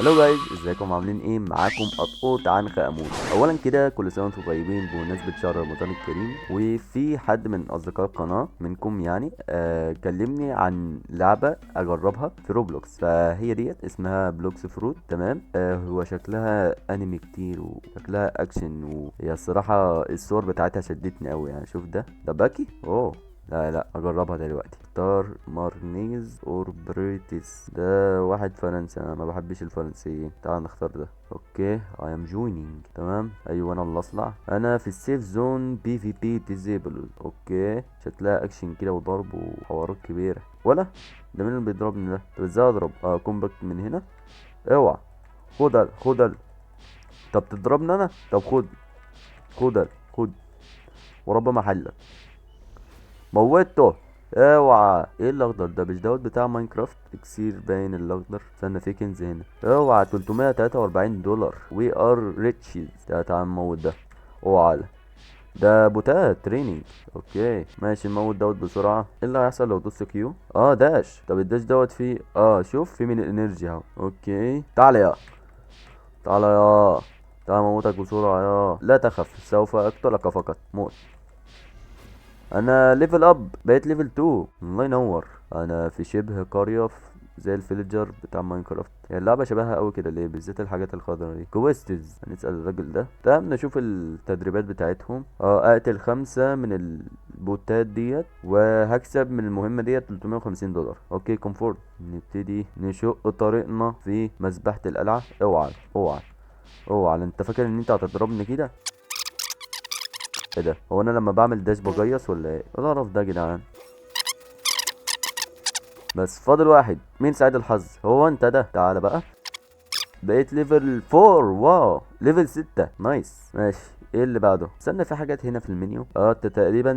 Hello guys، ازيكم؟ عاملين ايه؟ معاكم قطقوط عنخ امون. اولا كده كل سنة وانتم طيبين بمناسبة شهر رمضان الكريم. وفي حد من اصدقاء القناة منكم كلمني عن لعبه اجربها في روبلوكس، فهي ديت اسمها Blox Fruit. تمام، هو شكلها انمي كتير وشكلها اكشن، وهي الصراحة الصور بتاعتها شدتني قوي. شوف ده باكي. اوه لا لا اجربها دلوقتي. اختار مارنيز اور بريتس، ده واحد فرنسي، انا ما بحبش الفرنسيين. تعال نختار ده. okay I am joining. تمام، ايوه انا اللي اصلع، انا في ال safe zone PvP disable. okay شكلها اكشن كده وضرب وحوارات كبيرة. ولا ده مين اللي بيضربني ده؟ طب ازاي اضرب؟ Combat من هنا. اوعى، خد خد. طب تضربني انا؟ طب خد خد خد، ورب محلك موته. اوعى، ايه الاخضر ده؟ مش دوت بتاع ماينكرافت اكسير باين الاخضر. استنى، في كنز هنا. اوعى، 343 دولار. we are riches. تعال نموت ده. اوعى ده بوتات training. okay ماشي، نموت دوت بسرعة. ايه اللي هيحصل لو دوست Q؟ Dash. طب ال dash دوت فيه، شوف في من ال energy اهو. okay تعالى يا، تعالى يا، تعالى موتك بسرعة يا. لا تخف، سوف اقتلك فقط. موت. انا level up، بقيت level 2. الله ينور. انا في شبه قرية زي ال villager بتاع ماينكرافت. اللعبة شبهها قوي كده ليه؟ بالذات الحاجات الخضراء دي. Quests، هنسأل الراجل ده. تمام، نشوف التدريبات بتاعتهم. اقتل 5 من البوتات ديت وهكسب من المهمة ديت 350 دولار. okay confirm. نبتدي نشق طريقنا في مذبحة القلعة. اوعى اوعى اوعى، انت فاكر ان انت هتضربني كده؟ ايه ده؟ هو انا لما بعمل dash بجيص ولا ايه؟ ايه القرف ده يا جدعان؟ بس فاضل واحد. مين سعيد الحظ؟ هو انت ده. تعالى بقى، بقيت level 4. wow، level 6. nice. ماشي، ايه اللي بعده؟ استنى، في حاجات هنا في المنيو. انت تقريبا،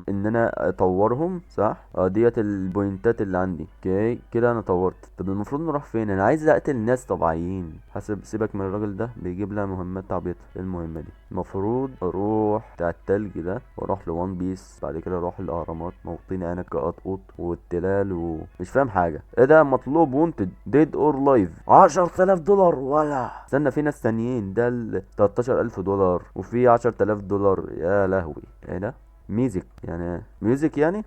ان انا اطورهم صح؟ ديت البوينتات اللي عندي. okay كده انا طورت. طب المفروض نروح فين؟ انا عايز اقتل ناس طبيعيين. حسب، سيبك من الراجل ده بيجيب لها مهمات عبيطه. ايه المهمة دي؟ المفروض اروح بتاع التلج ده واروح لوان بيس، بعد كده اروح الاهرامات، موطني انا كقطقوط، والتلال، ومش فاهم حاجة. ايه ده؟ مطلوب wanted dead or alive 10000 دولار. ولا استنى، في ناس تانيين ده ال 13000 دولار وفي 10000 دولار. يا لهوي، ايه ده؟ music يعني، music يعني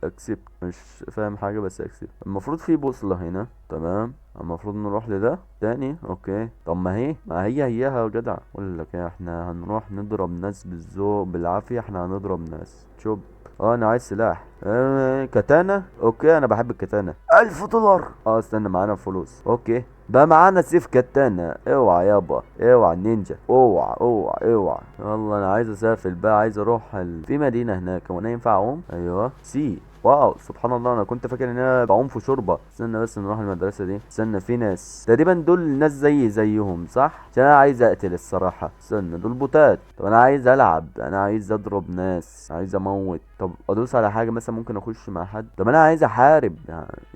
accept. مش فاهم حاجة بس accept. المفروض في بوصله هنا. تمام، المفروض نروح لده تاني. okay طب ما هي هيها يا جدع. اقول لك ايه، احنا هنروح نضرب ناس بالذوق بالعافية. احنا هنضرب ناس. شوف، انا عايز سلاح. كتانه. okay انا بحب الكتانه. 1000 دولار. استنى، معانا فلوس. okay بقى معانا سيف كتانه. اوعى يابا، اوعى النينجا، اوعى اوعى اوعى. يلا انا عايز اسافر بقى، عايز اروح في مدينة هناك. هو انا ينفع اعوم؟ ايوه sea. wow سبحان الله، انا كنت فاكر ان انا بعوم في شوربة. استنى بس نروح المدرسة دي. استنى، في ناس تقريبا دول ناس زي زيهم صح؟ عشان انا عايز اقتل الصراحة. استنى، دول بوتات. طب انا عايز العب، انا عايز اضرب ناس، عايز اموت. طب ادوس على حاجة مثلا، ممكن اخش مع حد. طب انا عايز احارب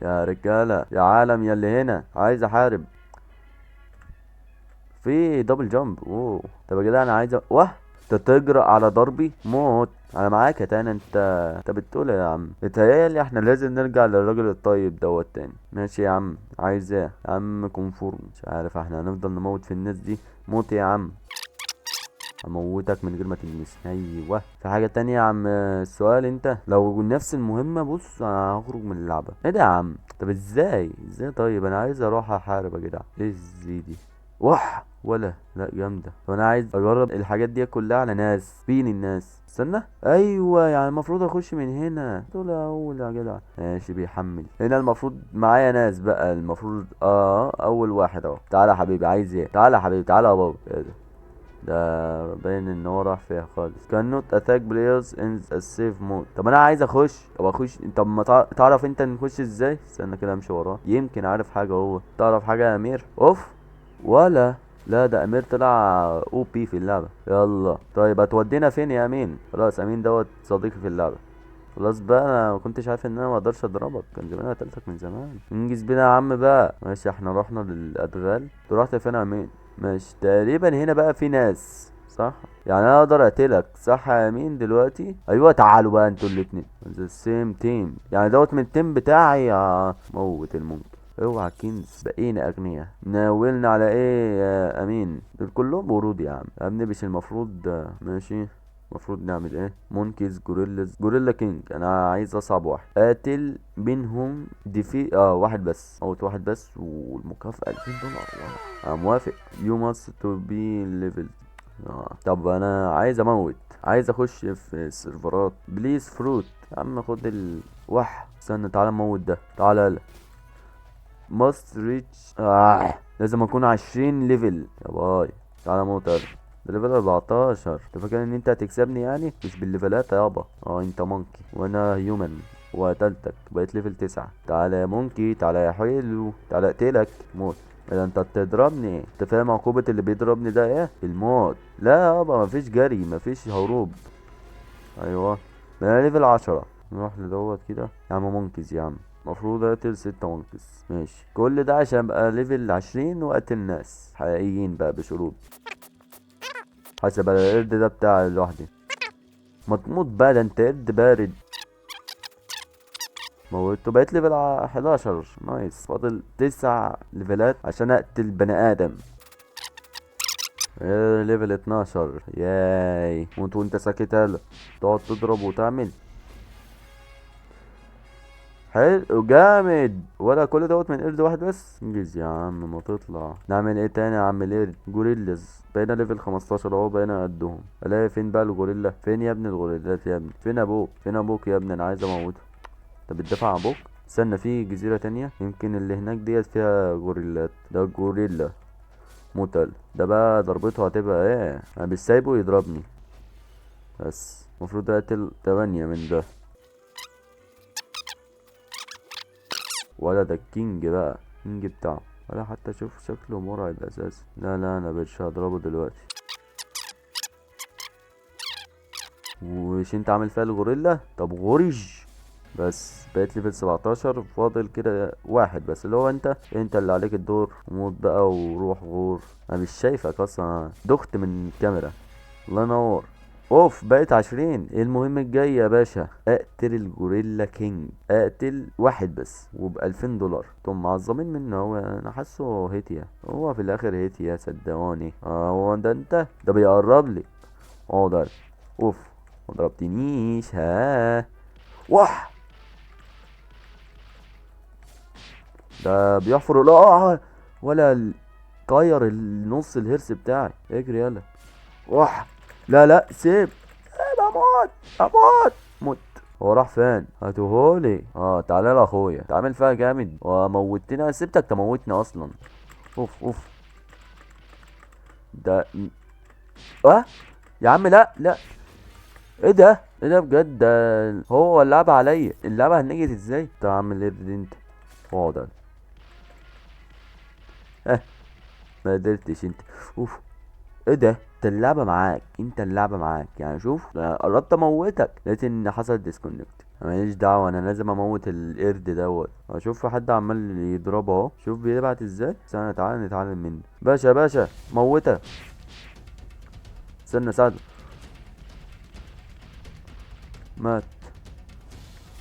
يا رجاله، يا عالم، يا اللي هنا، عايز احارب. في double jump. اوه طب يا جدعان انا عايز واه، انت تجرأ على ضربي؟ موت. انا معاك يا تاني. انت بتقول ايه يا عم؟ اتهيألي احنا لازم نرجع للراجل الطيب دوت تاني. ماشي يا عم، عايز ايه يا عم؟ confirm. مش عارف، احنا هنفضل نموت في الناس دي. موت يا عم، اموتك من غير ما تلمسني. ايوه في حاجة تانية يا عم؟ السؤال انت لو نفس المهمة، بص انا هخرج من اللعبة. ايه ده يا عم؟ طب ازاي؟ ازاي؟ طيب انا عايز اروح احارب يا جدع. ايه الزي دي؟ وح ولا لا جامدة. طب انا عايز اجرب الحاجات دي كلها على ناس. فين الناس؟ استنى، ايوه المفروض اخش من هنا. دول اول يا جدع. ماشي بيحمل هنا. المفروض معايا ناس بقى. المفروض اول واحد اهو. تعالى يا حبيبي، عايز ايه؟ تعالى يا حبيبي، تعالى يا بابا. ايه ده؟ ده باين ان هو راح فيها خالص. cannot attack players in a safe mode. طب انا عايز اخش. طب اخش. طب ما تعرف انت نخش ازاي؟ استنى كده امشي وراه، يمكن عارف حاجة هو. تعرف حاجة يا امير؟ اوف ولا لا، ده امير طلع OP في اللعبة. يلا طيب هتودينا فين يا امين؟ خلاص امين دوت صديقي في اللعبة. خلاص بقى، انا ما كنتش عارف ان انا ما اقدرش اضربك، كان زمان قتلتك من زمان. انجز بينا يا عم بقى. ماشي احنا رحنا للادغال. انت رحت فين يا امين؟ ماشي تقريبا هنا بقى في ناس صح؟ انا اقدر اقتلك صح يا امين دلوقتي؟ ايوه تعالوا بقى انتوا الاتنين the same team. دوت من ال team بتاعي. يا موت الممكن. اوعى كنز، بقينا اغنياء. ناولنا على ايه يا امين؟ دول كلهم قرود يا عم. يا ابني مش المفروض، ماشي المفروض نعمل ايه؟ monkeys، gorillas، gorilla king. انا عايز اصعب واحد قاتل بينهم. دي في واحد بس، موت واحد بس والمكافأة $2000. انا موافق. you must to be level. طب انا عايز اموت، عايز اخش في السيرفرات. please fruit يا عم، خد الوح. استنى تعالى موت ده، تعالى يلا. must reach. لازم اكون 20 level يا باي. تعالى موت يلا. ده level 14. انت فاكر ان انت هتكسبني يعني؟ مش بالليفلات يابا. انت monkey وانا human وقتلتك، بقيت level 9. تعالى يا monkey، تعالى يا حلو، تعالى اقتلك. موت. اذا انت بتضربني، انت فاهم عقوبة اللي بيضربني ده ايه؟ الموت. لا يابا مفيش جري، مفيش هروب. ايوه انا level 10. نروح لدوت كده يا عم. monkeys يا عم، المفروض اقتل 6 monkeys. ماشي، كل ده عشان ابقى level 20 واقتل ناس حقيقيين بقى بشروط. حسب القرد ده بتاع لوحدي. ما تموت بقى، ده انت قرد بارد. موتته، بقيت level 11. nice، فاضل 9 ليفلات عشان اقتل بني ادم. ايه level 12. ياي، وانت ساكت يلا، تقعد تضرب وتعمل حلو جامد. ولا كل دوت من قرد واحد بس؟ انجز يا عم ما تطلع. نعمل ايه تاني يا عم القرد؟ gorillas، بقينا level 15 اهو، بقينا قدهم. الاقي فين بقى الغوريلا؟ فين يا ابني الغوريلات يا ابني؟ فين ابوك؟ فين ابوك يا ابني؟ انا عايز اموته. انت بتدافع عن ابوك؟ استنى، في جزيرة تانية يمكن اللي هناك ديت فيها غوريلات. ده غوريلا موتل ده بقى، ضربته هتبقى ايه؟ انا مش سايبه يضربني، بس المفروض اقتل 8 من ده. ولا ده ال king بقى، ال king بتاعه. ولا حتى اشوف شكله مرعب اساسا. لا لا انا مش هضربه دلوقتي. وش انت عامل فيها الغوريلا؟ طب غوريج بس. بقيت level 17، فاضل كده واحد بس اللي هو انت، انت اللي عليك الدور. موت بقى وروح غور. انا مش شايفك اصلا، دخت من الكاميرا. الله ينور. اوف، بقيت 20. المهم الجاي يا باشا اقتل ال gorilla king، اقتل واحد بس وبألفين دولار. انتم معظمين منه هو، انا حاسه هيتيا، هو في الاخر هيتيا صدقوني. هو ده انت، ده بيقرب لي. ده اوف، ما ضربتنيش. ها وح، ده بيحفر. لا، ولا طير النص الهرس بتاعي. اجري يلا. وح، لا لا سيب، سيب، اموت اموت موت. هو راح فين؟ هاتوهولي. تعالى يا اخويا، تعمل فيها جامد وموتني. انا سبتك تموتني اصلا. اوف اوف، ده يا عم لا لا، ايه ده؟ ايه ده بجد؟ ده هو اللعبة عليا، اللعبة هنجت ازاي؟ انت عامل ايه دي انت؟ اقعد. ما قدرتش انت. اوف، ايه ده؟ انت اللعبة معاك، انت اللعبة معاك يعني. شوف، انا قربت اموتك، لقيت ان حصل disconnect. ماليش دعوة، انا لازم اموت القرد دوت. اشوف في حد عمال يضربه اهو، شوف بيبعت ازاي. استنى تعالى نتعلم منه. باشا باشا موته. استنى ساعده. مات.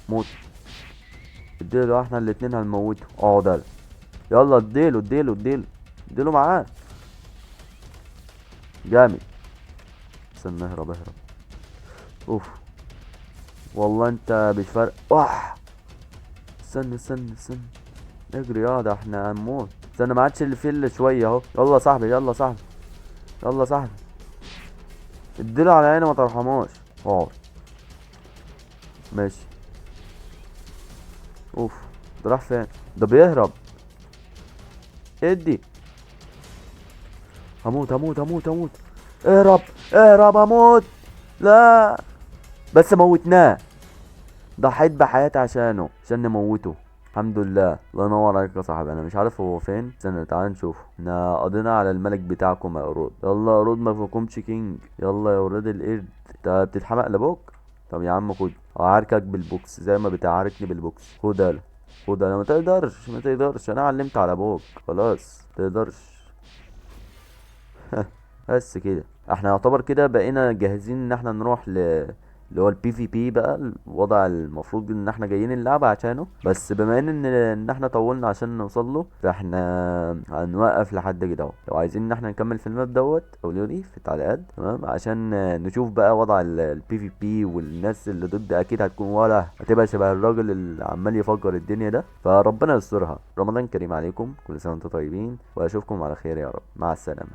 موت. اديله، احنا الاتنين هنموته. ده يلا اديله اديله اديله اديله معاه جامد. استنى اهرب اهرب. اوف والله انت مش فارق. استنى استنى استنى اجري. ده احنا هنموت. استنى ما عادش اللي فيه الا شويه اهو. يلا صاحبي، يلا صاحبي، يلا صاحبي، اديله على عينه ما ترحموش. اقعد ماشي. اوف ده راح فين؟ ده بيهرب. ادي. هموت هموت هموت هموت. اهرب اهرب، هموت. لا بس موتناه، ضحيت بحياتي عشانه، عشان نموته. الحمد لله. الله ينور عليك يا صاحبي. انا مش عارف هو فين. استنى تعال نشوفه. احنا قضينا على الملك بتاعكم يا قرود. يلا يا قرود ما فيكمش king. يلا يا ولاد القرد. انت بتتحمق لابوك؟ طب يا عم خد، هعاركك بالبوكس زي ما بتعاركني بالبوكس. خد يلا، خد يلا. ما تقدرش، ما تقدرش، انا علمت على ابوك خلاص، ما تقدرش. بس كده احنا يعتبر كده بقينا جاهزين ان احنا نروح اللي هو ال PvP بقى، الوضع المفروض ان احنا جايين اللعبة عشانه. بس بما ان احنا طولنا عشان نوصل له، فاحنا هنوقف لحد كده اهو. لو عايزين ان احنا نكمل في ال map دوت قولوا لي في التعليقات، تمام، عشان نشوف بقى وضع ال PvP والناس اللي ضد اكيد هتكون ولا هتبقى شبه الراجل اللي عمال يفجر الدنيا ده. فربنا يسترها. رمضان كريم عليكم، كل سنة وانتم طيبين، واشوفكم على خير يا رب. مع السلامة.